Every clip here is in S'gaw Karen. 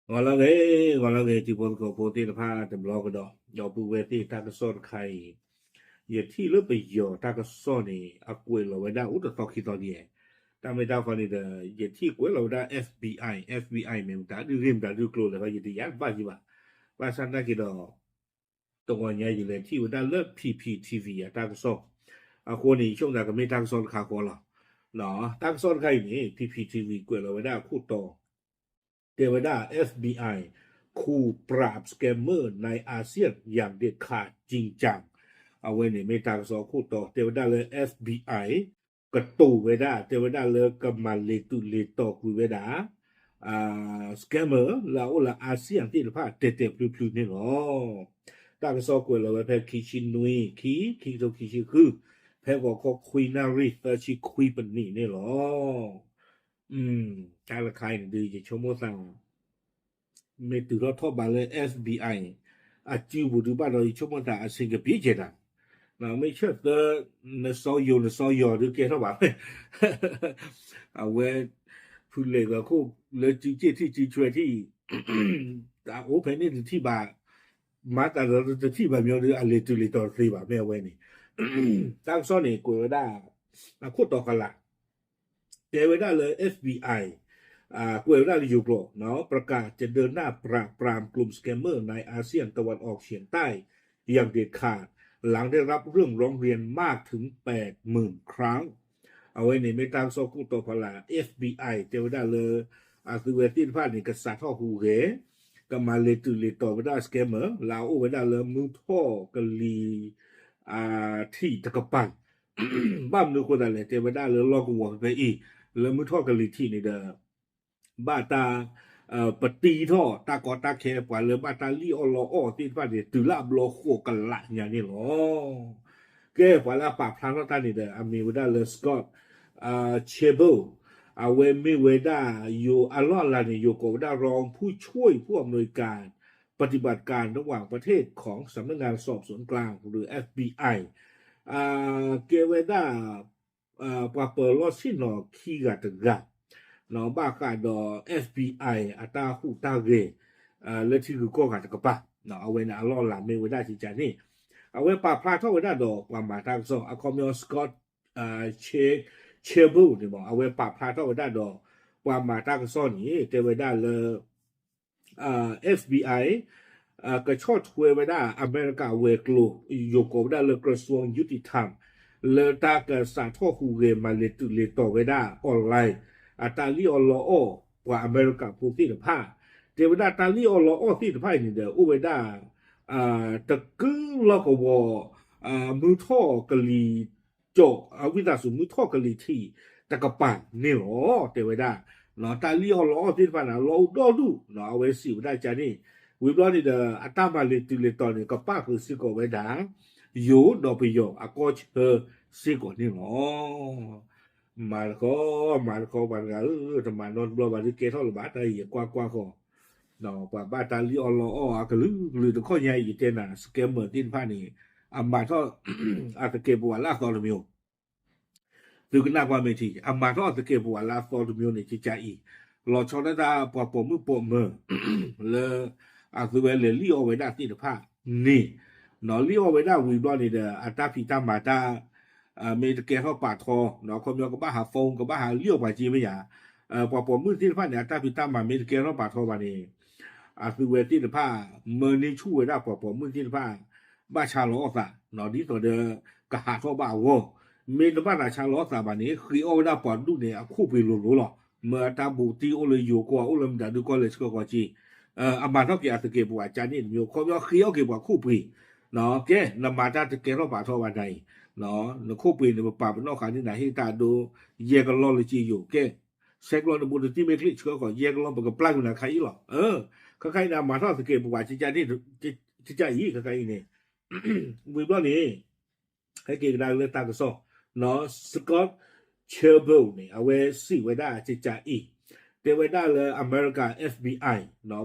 ဂီၤလၢအဂ့ၤ, ဂီၤလၢအဂ့ၤ တံၤဖိသကိးဖိသ့ၣ်တဖၣ်တဘျီကဒီး, ဒီပုၢ်ဝဲၢ်သ့ၣ်တၢ်ကစီၣ်တခါအံၤ, ယထံၣ်လၢပယီၤတၢ်ကစီၣ်န့ၣ် အကွဲးလီၤဝဲဒၣ်အိၣ်တသီခံသီဒ်လဲၣ်, တၢ်မ့ၢ်တၢ်ဃီန့ၣ်ဒီး ယထံၣ်ကွဲးလီၤဝဲဒၣ် FBI, FBI မ့ၢ်မတၤဒုးကျိၤလဲၣ်ဃီ ယတယါတဘၣ်ယံၤဘၣ်, ဘၣ်ဆၣ်သနာ်က့ဒီး တဂီၤညါယလဲၤထံၣ်ဝဲဒၣ်လၢ P P T V အတၢ်ကစီၣ်, အဃိန့ၣ် ယဆိကမိၣ်သးကမ့ၢ်တၢ်ကစီၣ်တခါဃီလီၤ. တၢ်ကစီၣ်တခါအံၤန့ၣ် P P T V ကွဲးလီၤဝဲဒၣ်အခိၣ်တီ, တဲဝဲဒၣ် FBI ขู่ปราบ scammer ในอาเซียนอย่างเด็ดขาดจริงจัง အဝဲန့ၣ်မ့ၢ်တၢ်ကစီၣ်အခိၣ်တီ တဲဝဲဒၣ်လၢ FBI ကတိၤဝဲဒၣ် တဲဝဲဒၣ်လၢကမၤလ့ၤတုၤလ့ၤတီၤကွံာ်ဝဲဒၣ် scammer လၢအအိၣ်လၢ ASEAN သ့ၣ်တဖၣ် တဲာ်တဲာ်ဖျုးဖျုးန့ၣ်လီၤ. တၢ်ကစီၣ်ကွဲးလီၤဝဲဖဲခံဆံနွံ ခံ, ခံကထိခံဆံဃု, ဖဲဂီၤခီခွံနၣ်ရံၣ်သၢဆံခွံပနံးန့ၣ်လီၤ. တၢ်တခါအံၤန့ၣ်ဒုး ယဆိကမိၣ်သး မ့ၢ်တုၤထီၣ်ထီၣ်ဘးလၢ FBI အစုပူၤဒုးဘၣ်ဒီး ယဆိကမိၣ်သးအဆ့ကပံးကဲတၢ်, မ့ၢ်ဆၢၣ်သၢ နစီယိၤ နစီယီၤဒုးကဲထီၣ်ဘၣ်မ့ၢ် အဝဲ ဖုလဲၤဂၤခိၣ်လၢစုစ့ၣ်ထံၣ်စုဆွဲထံၣ် တၢ်အိၣ်ဖဲန့ၣ်တထံၣ်ဘၣ်, မၤတၢ်ဒီးတထံၣ်ဘၣ်မ့ၢ်ဒီး အလဲၤတုၤလဲၤတီၤတသ့ဘၣ်မ့ၢ်အဝဲန့ၣ်, တၢ်ကစီၣ်န့ၣ် ကွဲးဝဲဒၣ် အခိၣ်တီဃလး တဲဝဲဒၣ်လၢ FBI ကွဲးဝဲဒၣ်လၢယိၤကျိာ် ประกาศจะเดินหน้าปราบปรามกลุ่ม scammer ในอาเซียนตะวันออกเฉียงใต้อย่างเด็ดขาด หลังได้รับเรื่องร้องเรียนมากถึงแปดหมื่นครั้ง အဝဲန့ၣ်မ့ၢ်တၢ်ကစီၣ်ခိၣ်တီဖီလာ် FBI တဲဝဲဒၣ်လၢ အသုဝဲသ့ၣ်တဖၣ်န့ၣ် ကစးထီၣ်ဟူးဂဲၤ ကမၤလဲၤတုၤလဲၤတီၤဝဲဒၣ် scammer လၢအအိၣ်ဝဲဒၣ်လၢမုၢ်ထီၣ်ကလံၤ ထံးတကပၤ ဘၣ်မနုၤအဃိသတးလဲၣ် တဲဝဲဒၣ်လၢလီၢ်ကဝီၤဖဲဖဲအံၤ လၢမုၢ်ထီၣ်ကလံၤထံးန့ၣ်ဒီး ဘၣ်တၢ် ပတံထီၣ်တၢ်ကီတၢ်ခဲ ပှၤလၢဘၣ်တၢ်လံၣ်အီၣ်လီအီၣ်သ့ၣ်တဖၣ်န့ၣ် တုၤလၢအဘျီဃိးကလးညါန့ၣ်လီၤ. ကဲ ပှၤလၢအပာ်ဖျါထီၣ်တၢ်န့ၣ်ဒီး အမ့ၢ်ဝဲဒၣ်လၢ Scott Chapel အဝဲမ့ၢ်ဝဲဒၣ် ယိၤအလီၢ်အလၤန့ၣ် ယိၤကိးဝဲဒၣ် รองผู้ช่วยผู้อำนวยการ ปฏิบัติการระหว่างประเทศของสำนักงานสอบสวนกลาง หรือ FBI ကဲဝဲဒၣ် ပှၤပၢၤလီၢ်ဆ့ၣ်နီၤခံဂၤတဂၤ ဘၣ်ဃးဒီး FBI အတၢ်ဟူးတၢ်ဂဲၤ လၢထံဂုၤကီၢ်ဂၤတကပၤ အဝဲန့ၣ်အလီၢ်အလၤမ့ၢ်ဝဲဒၣ်ကကန့ၣ် အဝဲပာ်ဖျါထီၣ်ဝဲဒၣ်ဒီးပှၤမၤတၢ်ကစီၣ် အခီပညီ Scott Chapel န့ၣ်မ့ၢ် အဝဲပာ်ဖျါထီၣ်ဝဲဒၣ်ဒီး ပှၤမၤတၢ်ကစီၣ်န့ၣ် တဲဝဲဒၣ်လၢ FBI ကဆီၣ်ထွဲဝဲဒၣ်အမဲရကၤဝဲၤကျိၤ ယိၤကိးဝဲဒၣ်လၢ กระทรวงยุติธรรม လၢတၢ်ကစးထီၣ်ဟူးဂဲၤမၤလဲၤတုၤလဲၤတီၤဝဲဒၣ် online အတၢ်လံၣ်အီၣ်လီအီၣ်ပှၤအမဲရကၤဖိသ့ၣ်တဖၣ် တဲဝဲဒၣ်တၢ်လံၣ်အီၣ်လီအီၣ်သ့ၣ်တဖၣ်အံၤန့ၣ်ဒီး အိၣ်ဝဲဒၣ် တကုလီၢ်ကဝီၤ မုၢ်ထီၣ်ကလံၤ ကၠီၣ် အဝံသးစူၤမုၢ်ထီၣ်ကလံၤထံးတကပၤန့ၣ်လီၤ တဲဝဲဒၣ် တၢ်လံၣ်အီၣ်လီအီၣ်သ့ၣ်တဖၣ်န့ၣ် လီၤအိၣ်ဒီဒူၣ် အဝဲစံးဝဲဒၣ်ကန့ၣ် ဝံၤဘျီန့ၣ်ဒီး အတၢ်မၤလဲၤတုၤလဲၤတီၤန့ၣ် ကပၣ်ဃုာ်စ့ၢ်ကီးဝဲဒၣ် ယိၤဒီးပယီၤအကီၢ်ဆၢစ့ၢ်ကီးန့ၣ်လီၤ. မၤတခီ မၤတခီ ပှၤတဂၤဧၢ တမၤနီတဘျီဘၣ်ဒုးကဲထီၣ်လၢၤဘၣ် တၢ်အံၤယကွၢ်ကွၢ်ဃီ ပှၤဘၣ်တၢ်လံၣ်အီၣ်လီအီၣ်အကလုာ်ကလုာ်တခီညါအံၤ ယတဲနၤ scammer သ့ၣ်တဖၣ်န့ၣ် အမၤထီၣ် အသကဲးပဝးလၢအသီတမံၤ သုကနၣ်ကွၢ်မ့ၢ်ထံ အမၤထီၣ်အသကဲးပဝးလၢအသီတမံၤန့ၣ် ကကးအံၤ လီၤဆီဒၣ်တၢ်ပှၤပိာ်မုၣ်ပိာ်မၢၤ လၢ အသုဝဲလဲၤလံၣ်အီၣ်ဝဲဒၣ်သ့ၣ်တဖၣ်န့ၣ် လံၣ်အီၣ်ဝဲဒၣ်ဝံၤဘျီန့ၣ်ဒီး အတၢ်ဖံးတၢ်မၤတၢ် မ့ၢ်တကဲထီၣ်ပာ်ထီ ခီပညီကဘၣ်ဟး phone ကဘၣ်ဟးလံၣ်အီၣ်ပှၤက့မ့ၢ်ယါ ပှၤပိာ်မုၣ်သ့ၣ်တဖၣ်န့ၣ် အတၢ်ဖံးတၢ်မၤမ့ၢ်တကဲထီၣ်ပာ်ထီဘၣ်န့ၣ် အသုဝဲသ့ၣ်တဖၣ် မၢန့ၢ်ဆူၣ်ဝဲဒၣ်ပှၤပိာ်မုၣ်သ့ၣ်တဖၣ် ဘၣ်ဆါလီၤအီၣ်သး ဒ်သိးဒီး ကဟးထီၣ်ဘၣ်အဂီၢ် မ့ၢ်တဘၣ်သးဆါလီၤအီၣ်သးဘၣ်န့ၣ် ဃ့အီၣ်ဝဲဒၣ်ပှၤဒူၣ်န့ၣ် အခိၣ်ပှ့ၤလိၤလိၤလီၤ. မၢအတၢ်ဘူးတံၢ်အိၣ်လၢယိၤကီၢ် အိၣ်လၢမတၤဒုကီၢ်လဲၣ်ဆှၢကီၢ်က့ အမၤထီၣ်က့ၤအသကဲးပဝးကန့ၣ်တမံၤ ခီပညီဃ့အီၣ်က့ၤပှၤခိၣ်ပှ့ၤ ကဲ နမၤတၢ်တကဲထီၣ်ပာ်ထီဘၣ်နၤအံၤ နခိၣ်ပှ့ၤန့ၣ် ပပာ်ပနီၣ်ဃာ်န့ၢ်နၤဟ့ၣ်တၢ်အဒိ ယဲၢ်ကလီၢ်လၢက့ယိာ် ကဲ ဆဲးကျိးနဘူးတတံၢ်မ့ၢ်ချ့ဆှၢကီး ယဲၢ်ကလီၢ်ပကပျၢ်ကွံာ်နၤခါအံၤလီၤ. ခါခါအံၤန့ၣ် အမၤထီၣ်သကဲးပဝးကကန့ၣ် ကကအံၤ ခါခါအံၤန့ၣ် ဝံၤဘျီန့ၣ် ဟဲက့ၤကဒါက့ၤလၢတၢ်ကစီၣ် Scott Chapel န့ၣ် အဝဲစံးဝဲဒၣ်ကကအံၤ တဲဝဲဒၣ်လၢအမဲရကၤ FBI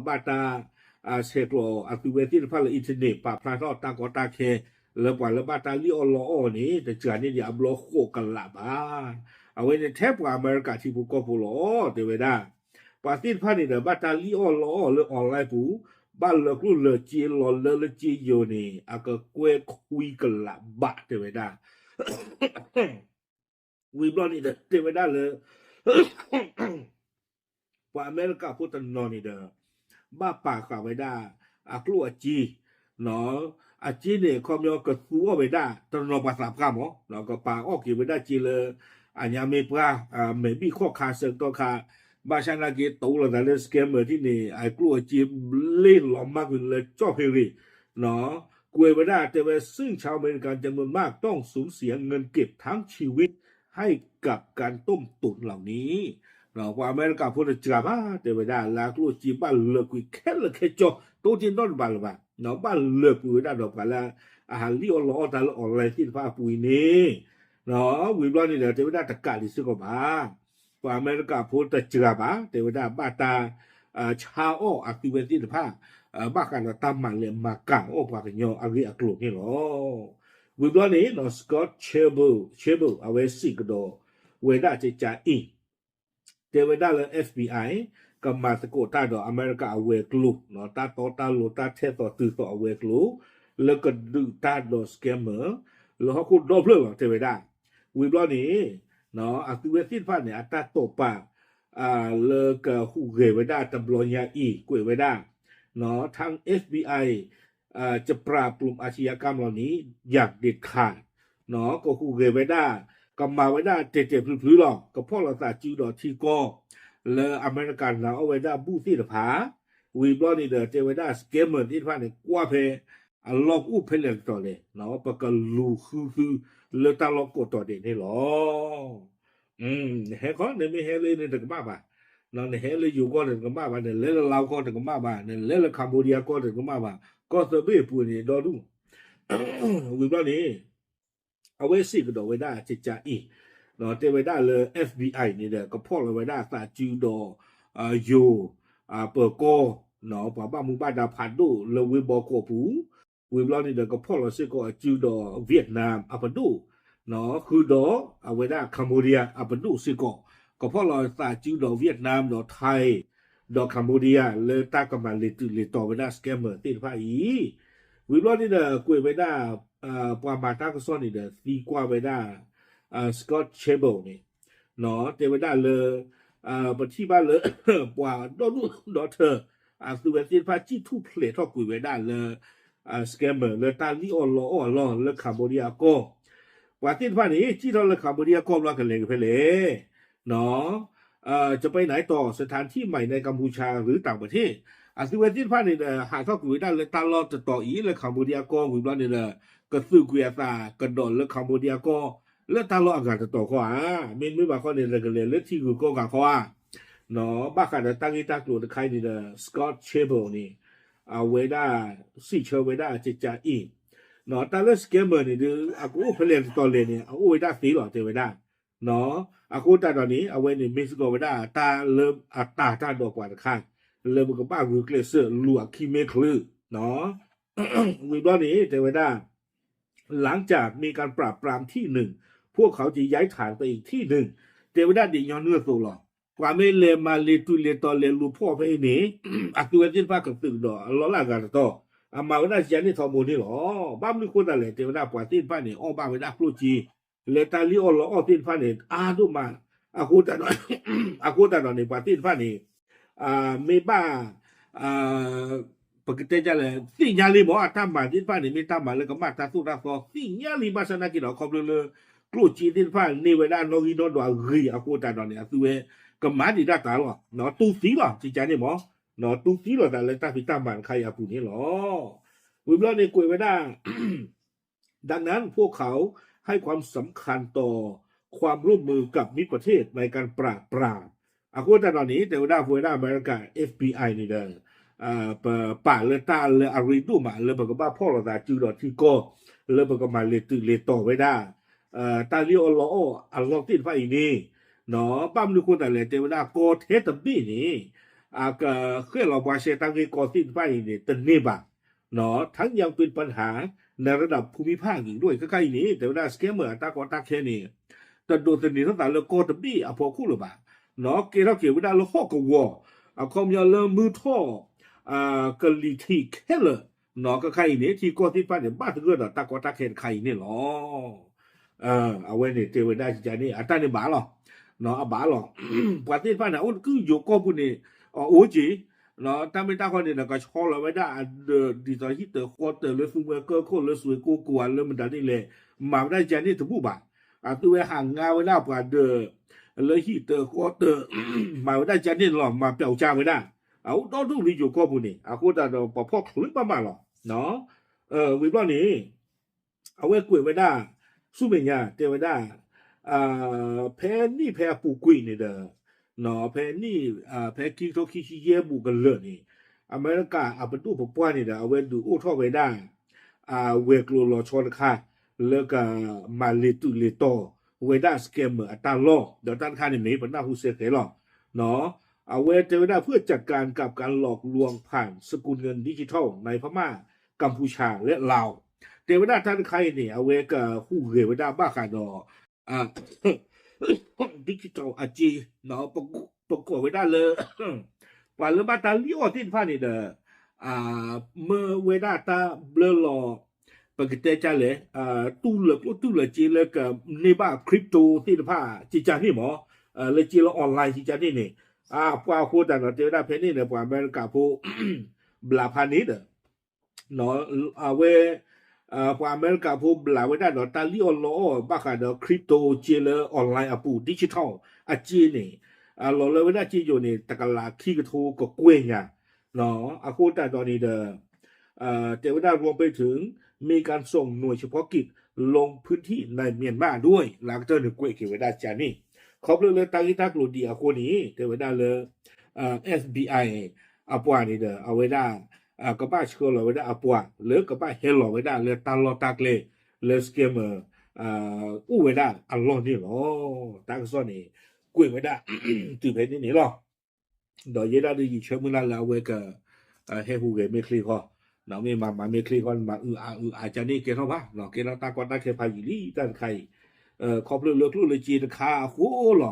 ဘၣ်တၢ် ဆဲးကျိးအသုဝဲသ့ၣ်တဖၣ်လၢ internet ပာ်ဖျါထီၣ်တၢ်ကီတၢ်ခဲ လၢပှၤလၢဘၣ်တၢ်လံၣ်အီၣ်လီအီၣ်န့ၣ် တစှၤန့ၢ်ဒံးအဘျီဃိးကလးဘၣ်. အဝဲန့ၣ်ထဲပှၤအမဲရကၤထံဖိကီၢ်ဖိလီၤ တဲဝဲဒၣ် ပှၤသ့ၣ်တဖၣ်န့ၣ်ဒီး ဘၣ်တၢ်လံၣ်အီၣ်လီအီၣ်လၢ online ပူၤ, ဘၣ်လၢကျိၣ်လၢစ့လီၤလၢလၢစ့ယိၤန့ၣ် အကကွဲၢ်ခွံကလးဘးတဲဝဲဒၣ် ဝံၤဘျီန့ၣ်ဒီး တဲဝဲဒၣ်လၢ ပှၤအမဲရကၤဖိတနီၤန့ၣ်ဒီး ဘၣ်ပာ်ဃာ်ဝဲဒၣ် အကျိၣ်အစ့, အစ့န့ၣ် ခီပညီကသူအီၣ်ဝဲဒၣ် တနီၤပှၤသးပှၢ်မး, ကပာ်အီၣ်က့ၤဝဲဒၣ်စ့လၢ အညါမ့ၢ်ပှၢ် မဲာ်ဘံၣ်ခီၣ်ခါဆၢကတီၢ်ခါ, ဘၣ်ဆၣ်နာ်က့ တိလိာ်သးလၢ scammer ထံၣ်န့ၣ် အကျိၣ်အစ့ဘျ့လီၤမၢ်ကွံာ်လၢကၠီၣ်ဖ့ရ့ၣ် ကွဲးဝဲဒၣ်တဲဝဲ ซึ่งชาวอเมริกันจำนวนมากต้องสูญเสียเงินเก็บทั้งชีวิต ให้กับการต้มตุ๋นเหล่านี้ ပှၤအမဲရကၤဖိတစှၤဘၣ် တဲဝဲဒၣ် လၢအကျိၣ်စ့ဘၣ်လၢာ်ကွံာ်ခဲလၢာ်ခဲဆ့ တိၢ်တ့ၢ်နီတဘၣ်လၢၤဘၣ်, ဘၣ်လၢာ်ကွံာ်ဝဲဒၣ်ဒီးပှၤလၢ အဟးလံၣ်အီၣ်လီအီၣ်တၢ်လၢ online သ့ၣ်တဖၣ်အပူၤအံၤန့ၣ်, ဝံၤဘျီန့ၣ်ဒီး တဲဝဲဒၣ်တကးဒံးစ့ၢ်ကီးဘၣ် ပှၤအမဲရကၤဖိတစှၤဘၣ် တဲဝဲဒၣ်ဘၣ်တၢ် ဆါအီၣ်အသုဝဲသ့ၣ်တဖၣ် ဘၣ်ဃးဒီးတၢ်မၤလဲၤမၤကၤအီၣ်ပှၤကညီအဂ့ၢ်အကျိၤန့ၣ်လီၤ. ဝံၤဘျီန့ၣ် Scott Chambers, Chambers အဝဲစံးကဒီးဝဲဒၣ်ကကးအံၤ တဲဝဲဒၣ်လၢ FBI ကမၤသကိးတၢ်ဒီးအမဲရကၤအဝဲၤကျိၤ, တၢ်တီတၢ်လိၤတၢ်ထဲသိးတုၤသိးအဝဲၤကျိၤ လၢကဒုးတၢ်ဒီး scammer လၢဟီၣ်ခိၣ်ဒီဖျၢၣ်လီၤ တဲဝဲဒၣ်. ဝံၤဘျီန့ၣ် အသုဝဲသ့ၣ်တဖၣ်န့ၣ် အတၢ်တိာ်ပာ် လၢကဟူးဂဲၤဝဲဒၣ်တဘျီညါအံၤ ကွဲးဝဲဒၣ် ทั้ง FBI จะปราบกลุ่มอาชญากรรมเหล่านี้อย่างเด็ดขาด ကဟူးဂဲၤဝဲဒၣ် ကမၤဝဲဒၣ်တဲာ်တဲာ်ဖျုးဖျုးလီၤ. ကဖီၣ်လိာ်သးစုဒီးထံကီၢ် လၢအမဲရကၤနာ်အီၣ်ဝဲဒၣ်ဘူၣ်သ့ၣ်တဖၣ်, ဝံၤဘျီန့ၣ်ဒီး တဲဝဲဒၣ် scammer သ့ၣ်တဖၣ်န့ၣ် ကွၢ်ဖဲအလီၢ်ကအိၣ်ဖဲလဲၣ်တတီၤလဲၣ်, ပကလူၤဃုသုလၢတၢ်လီၢ်ကိးတီၤဒဲးန့ၣ်လီၤ. နဟဲခီ နမ့ၢ်ဟဲလၢန့ၣ်တကမၣ်ဘၣ်, နဟဲလၢယိၤကီၢ်န့ၣ်တကမၣ်ဘၣ်, နလဲၤလၢလါကီၢ်တကမၣ်ဘၣ်, နလဲၤလၢ Cambodia ကီၢ်တကမၣ်ဘၣ်, ကီၢ်သၢဘ့ၣ်အပူၤန့ၣ်ဒီဒူၣ် ဝံၤဘျီန့ၣ် အဝဲစံးကဒီးဝဲဒၣ်ကကးအံၤ, တဲဝဲဒၣ်လၢ FBI န့ၣ်ဒီး ကဖီၣ်လီၤဝဲဒၣ်သးစုဒီး ယိၤ ပၢၤကီၢ် ပှၤဘၣ်မူဘၣ်ဒါဖးဒိၣ်လၢဝ့ၢ်ဘီကီးပူၤ, ဝံၤဘျီန့ၣ်ဒီး ကဖီၣ်လီၤစ့ၢ်ကီးအစုဒီး Vietnam အပဒိၣ် ဃုာ်ဒီးအဝဲဒၣ် Cambodia အပဒိၣ်စ့ၢ်ကီး, ကဖီၣ်လီၤသးစုဒီး Vietnam ဒီး Thai ဒီး Cambodia လၢတၢ်ကမၤလဲၤတုၤလဲၤတီၤဝဲဒၣ် scammer သ့ၣ်တဖၣ်အံၤ, ဝံၤဘျီန့ၣ်ဒီး ကွဲးဝဲဒၣ် ပှၤမၤတၢ်ကစီၣ်န့ၣ်ဒီး သံကွၢ်ဝဲဒၣ် Scott Chambers န့ၣ် တဲဝဲဒၣ်လၢ ပထံၣ်ဘၣ်လၢ ပှၤဒီဒူၣ်ဒီထၢ အသုဝဲသ့ၣ်တဖၣ် စံၣ်ထူၣ်ဖျဲးထီၣ်ကွံာ်ဝဲဒၣ်လၢ scammer လၢတၢ်လံၣ်အီၣ်လီအီၣ်အလီၢ်လၢ Cambodia ကီၢ်, ပှၤသ့ၣ်တဖၣ်န့ၣ် စံၣ်ထီၣ်လၢ Cambodia ကီၢ်ဘျီကလဲၤကဖဲလဲၣ် จะไปไหนต่อ สถานที่ใหม่ในกัมพูชาหรือต่างประเทศ အသုဝဲသ့ၣ်တဖၣ်န့ၣ်ဒီး ဟးထီၣ်ကွံာ်ဝဲဒၣ်လၢတၢ်လီၢ်တတီၤအံၤလၢ Cambodia ကီၢ် ဝံၤဘျီန့ၣ်ဒီး ကသုးကွံာ်အသးကဒီးလၢ Cambodia ကီၢ် လၢတၢ်လီၢ်အဂၤတတီၤဃီဧါ, မ့တမ့ၢ်ဘၣ်ဃီန့ၣ် ကလဲၤလၢထံဂုၤကီၢ်ဂၤဃီဧါ, ဘၣ်ဃးဒီးတၢ်ဂ့ၢ်တၢ်ကျိၤတခါအံၤန့ၣ်ဒီး Scott Chambers န့ၣ် အဝဲဒၣ် စံးဆၢဝဲဒၣ်ကကးအံၤ, တၢ်လၢ scammer န့ၣ်ဒီး အကအိၣ်ဖဲလဲၣ်တတီၤလဲၣ်န့ၣ် အအိၣ်ဝဲဒၣ်သ့လီၤ တဲဝဲဒၣ် အဃိသတးဒီးန့ၣ် အဝဲန့ၣ်မ့ၢ်စ့ၢ်ကီးဝဲဒၣ်တၢ်လၢအတၤတၢ်ဒီးပှၤတခါ လၢပကဘၣ်ဂုာ်ကျဲးစၢးလူၤအခံမ့ၢ်ချုး ဝံၤဘျီန့ၣ် တဲဝဲဒၣ် หลังจากมีการปราบปรามที่หนึ่ง พวกเขาจะย้ายฐานไปอีกที่หนึ่ง တဲဝဲဒၣ်ဒ်ညီနုၢ်အသိးလီၤ. ပှၤမ့ၢ်လဲၤမၤလဲၤတုၤလဲၤတီၤလဲၤလူၤဖီၣ်ဖဲအံၤန့ၣ် အသုဝဲသ့ၣ်တဖၣ်ကသုးကဒီးအလီၢ်လၢအဂၤတတီၤ အမၤဝဲဒၣ်ယၤန့ၣ်ထီဘိန့ၣ်လီၤ. ဘၣ်မနုၤအဃိသတးလဲၣ် တဲဝဲဒၣ်ပှၤသ့ၣ်တဖၣ်န့ၣ် အီၣ်ဘၣ်ဝဲဒၣ်ကျိၣ်စ့ လၢတၢ်လံၣ်အီၣ်လီအီၣ်သ့ၣ်တဖၣ်န့ၣ် အါဒိၣ်မး အဃိသတးဒီး အဃိသတးဒီးန့ၣ် ပှၤသ့ၣ်တဖၣ်န့ၣ် မ့ၢ်ဘၣ် ပကတဲဒ်လဲၣ် သ့ၣ်ညါလံမး အတၢ်မၤသ့ၣ်တဖၣ်န့ၣ် မ့ၢ်တၢ်မၤလၢကမၣ်တၢ်သိၣ်တၢ်သီ သ့ၣ်ညါလံ ဘၣ်ဆၣ်နာ်က့ဒီး ခီဖျိလၢ ကျိၣ်စ့သ့ၣ်တဖၣ်န့ၢ်ဝဲဒၣ်နီၣ်ဂံၢ်နီၣ်ဒွးအဂ့ၤအဃိသတးဒီးန့ၣ် အသုဝဲကမၤဒံးတၢ်တၢ်လီၤ တူၢ်သံလီၤ ကကးန့ၣ်မး တူၢ်သံလိာ်သးလၢတၢ်ဖံးတၢ်မၤတခါအံၤအပူၤန့ၣ်လီၤ. ဝံၤဘျီန့ၣ်ကွဲးဝဲဒၣ် ดังนั้นพวกเขาให้ความสำคัญต่อความร่วมมือกับมิตรประเทศในการปราบปราม အဃိသတးဒီးန့ၣ် တဲဝဲဒၣ်ပဝဲဒၣ်အမဲရကၤ FBI န့ၣ်ဒီး ပပာ်လၢတၢ်လၢအရ့ဒိၣ်မး လၢပကဘၣ်ဖီၣ်လိာ်သးစုဒီးထံကီၢ် လၢပကမၤလဲၤတုၤလဲၤတီၤဝဲဒၣ် တၢ်လံၣ်အီၣ်လီအီၣ်အလီၢ်သ့ၣ်တဖၣ်အံၤန့ၣ် ဘၣ်မနုၤအဃိသတးလဲၣ် တဲဝဲဒၣ်ကီထဲတဘ့ၣ်န့ၣ် အကဃဲၣ်လီၤပှၤရှဲတၢ်ဂ့ၢ်ကီသ့ၣ်တဖၣ်အံၤန့ၣ် တန့ၢ်ဘၣ် ทั้งยังเป็นปัญหาในระดับภูมิภาคอีกด้วย ခဲခါအံၤန့ၣ် တဲဝဲဒၣ် scammer အတၢ်ကီတၢ်ခဲန့ၣ် တဒိးသန့ၤထီၣ်သးလၢကီၢ်တဘ့ၣ်အဖီခိၣ်လၢၤဘၣ် ကဲထီၣ်က့ၤဝဲဒၣ်လၢဟီၣ်ကဝီၤ အခီပညီလၢမုၢ်ထီၣ် ကလံၤထံးခဲလၢာ် ကခါအံၤန့ၣ် ထံကီၢ်သ့ၣ်တဖၣ်န့ၣ် ဘၣ်သဂၢၢ်ဒီးတၢ်ကီတၢ်ခဲတခါအံၤန့ၣ်လီၤ. အဝဲန့ၣ်တဲဝဲဒၣ်ကန့ၣ် အတၢ်န့ၣ်ဘၣ်လီၤ. အဘၣ်လီၤ. ပှၤသ့ၣ်တဖၣ်န့ၣ် အအိၣ်တကုၢ်ယိၤကီၢ်ပူၤန့ၣ် အိၣ်က့ၤ တၢ်မ့ၢ်တၢ်ဃီန့ၣ်ဒီး ကဆီလီၤဝဲဒၣ်အဒၢး ဒ်သိးဟံၣ်တၢၤဃီတၢၤလၢသူမွဲကၢၢ်ခိၣ်လၢစွ့ကိကိးဂၤလၢမတၤဒ်လဲၣ် မၤဝဲဒၣ်ကန့ၣ်တဘူၣ်ဘၣ်. အသုဝဲဟးငါဝဲဒၣ်ပှၤဒၢး လၢဟံၣ်တၢၤဃီတၢၤ မၤဝဲဒၣ်ကန့ၣ်လီၤ မၤပျောက်ကါဝဲဒၣ် အအိၣ်ဒီဒူၣ်လၢယိၤကီၢ်ပူၤန့ၣ် အဃိသတးဒီးပှၤဖီၣ်ချုးဘၣ်မးလီၤ. ဝံၤဘျီန့ၣ် အဝဲကွဲးဝဲဒၣ် ဆူမဲာ်ညါ တဲဝဲဒၣ် ဖဲနံၣ်ဖဲအပူၤကွံာ်န့ၣ်ဒီး ဖဲနံၣ် ဖဲခံကထိခံဆံယဲၢ်ဘူးကလၢာ်န့ၣ် အမဲရကၤအပဒိၣ်ပပှၢ်န့ၣ်ဒီး အဝဲဒုးအိၣ်ထီၣ်ဝဲဒၣ် ဝဲၤကျိၤလီၤဆီတခါ လၢကမၤလ့ၤတုးလ့ၤတီၤဝဲဒၣ် scammer အတၢ်လီၢ် ဒီးတၢ်တခါန့ၣ်မ့ၢ် ပနၢ်ဟူစ့ၢ်ကီးလီၤ. အဝဲတဲဝဲဒၣ် เพื่อจัดการกับการหลอกลวงผ่านสกุลเงินดิจิทัลในพม่า กัมพูชา และลาว တဲဝဲဒၣ်တၢ်တခါအံၤန့ၣ် အဝဲကဟူးဂဲၤဝဲဒၣ်ဘၣ်ဃးဒီး digital အစ့ ပကိးဝဲဒၣ်လၢ ပှၤလၢဘၣ်တၢ်လံၣ်အီၣ်သ့ၣ်တဖၣ်န့ၣ်ဒီး မၢဝဲဒၣ်တၢ်ဘျၢလီၤ ပကတဲကလဲၣ် တူၢ်လၢာ်ကျိၣ်တူၢ်လၢာ်စ့လၢကန့ၢ်ဘၣ် crypto သ့ၣ်တဖၣ် ကကန့ၣ်မး လၢစ့လၢ online ကကန့ၣ်န့ၣ် ပှၤအဃိသတးဒီး တဲဝဲဒၣ်ဖဲန့ၣ်ဒီး ပှၤအမဲရကၤဖိ ဘျးဖးန့ၣ်ဒီး အဝဲ ပှၤအမဲရကၤဖိဘျးဝဲဒၣ်ဒီး တၢ်လံၣ်အီၣ်လီအီၣ်ဘၣ်ဃးဒီး crypto စ့လၢ online အပူၤ digital အစ့န့ၣ် လီၤလၢဝဲဒၣ်စ့ယိၤန့ၣ် တကလးခံကထိကကွဲၢ်ညါ အဃိသတးဒီးန့ၣ်ဒီး တဲဝဲဒၣ် รวมไปถึงมีการส่งหน่วยเฉพาะกิจลงพื้นที่ในเมียนมาด้วย လၢကတၢၢ်န့ၣ်ကွဲးက့ၤဝဲဒၣ်ကန့ၣ် ခီဖျိလၢတၢ်ဂ့ၢ်တၢ်ကျိၤဒ်အဃိန့ၣ် တဲဝဲဒၣ်လၢ FBI အပှၤန့ၣ်ဒီး အဝဲဒၣ် ကဘၣ်ဆှၢလီၤဝဲဒၣ်အပှၤ လၢကဘၣ်ဟဲလီၤဝဲဒၣ်လၢတၢ်လီၢ်တၢ်ကျဲ လၢ scammer အိၣ်ဝဲဒၣ်အလီၢ်န့ၣ်လီၤ. တၢ်ကစီၣ်န့ၣ် ကွဲးဝဲဒၣ် တုၤဖဲန့ၣ်န့ၣ်လီၤ. ဒီးယဲဒၣ်ဒုးယဆၢမုၢ်လၢ်လၢအဝဲက ဟဲဟူးဂဲၤမ့ၢ်ချ့ဃီ မ့ၢ်မၤမၤမ့ၢ်ချ့ဃီ မၤအုးအါအုးအါကန့ၣ်ကဲထီၣ်ဘၣ် ကဲထီၣ်တၢ်ကီတၢ်ခဲဖးယံာ်လံတၢ်တခါအံၤ ခီဖျိလၢကျိၣ်လၢစ့တခါအဃိလီ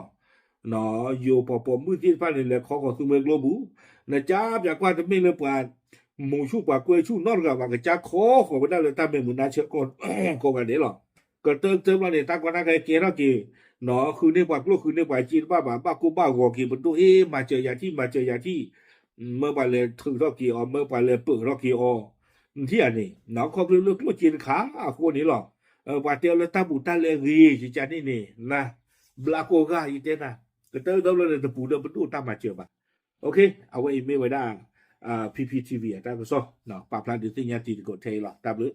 ၤ. ယိၤပှၤပိာ်မုၣ်သ့ၣ်တဖၣ်န့ၣ် လဲၤခီဃီၤသူမွဲကျိပူၤ နကၠါပၠးကွၢ်တမ့ၢ်လၢပှၤ မူၤဆူၣ်ပှၤကွဲဆူၣ်နီတဂၤဘၣ် ကစၢ်ခီဃီၤဝဲဒၣ်လၢတၢ်မဲာ်မုာ်နါဆၢကိးဂၤဒဲးလီၤ. ကတၢၢ်ကတၢၢ်ဘျီန့ၣ် တၢ်ကီတၢ်ခဲကဲထီၣ်က့ၤ ဃုန့ၢ်ပှၤကျိၣ်ဃုန့ၢ်ပှၤစ့တဘၣ်ဘၣ် ဘၣ်ကိၢ်ဘၣ်ဂီၤက့ၤ ပဒိၣ်အ့ၣ် မၤစၢၤယၤထံၣ် မၤစၢၤယၤထံၣ် မၢပှၤလဲၤထုးထီၣ်က့ၤအီၤ မၢပှၤလဲၤပၢၢ်ထီၣ်က့ၤအီၤ နထံၣ်ဧါန့ၣ် ခီဖျိလၢကျိၣ်စ့တခါအဃိန့ၣ်လီၤ. ပှၤတဲအီၤလၢတၢ်ဘူးတၢ်လဲဂ့ၤ ယကန့ၣ်န့ၣ် န ဘျးကိးဂၤ ယတဲနၤ ကတၢၢ်ကတၢၢ်ဘျီန့ၣ် တပူၤဒီးပဒိၣ်တၢ်မၤစၢၤဘၣ်. အဝဲအံၤမ့ၢ်ဝဲဒၣ် PPTV အတၢ်ကစီၣ် ပာ်ဖျါဒုးသ့ၣ်ညါတံၤသကိးထဲအံၤလီၤ. တၢ်ဘျုး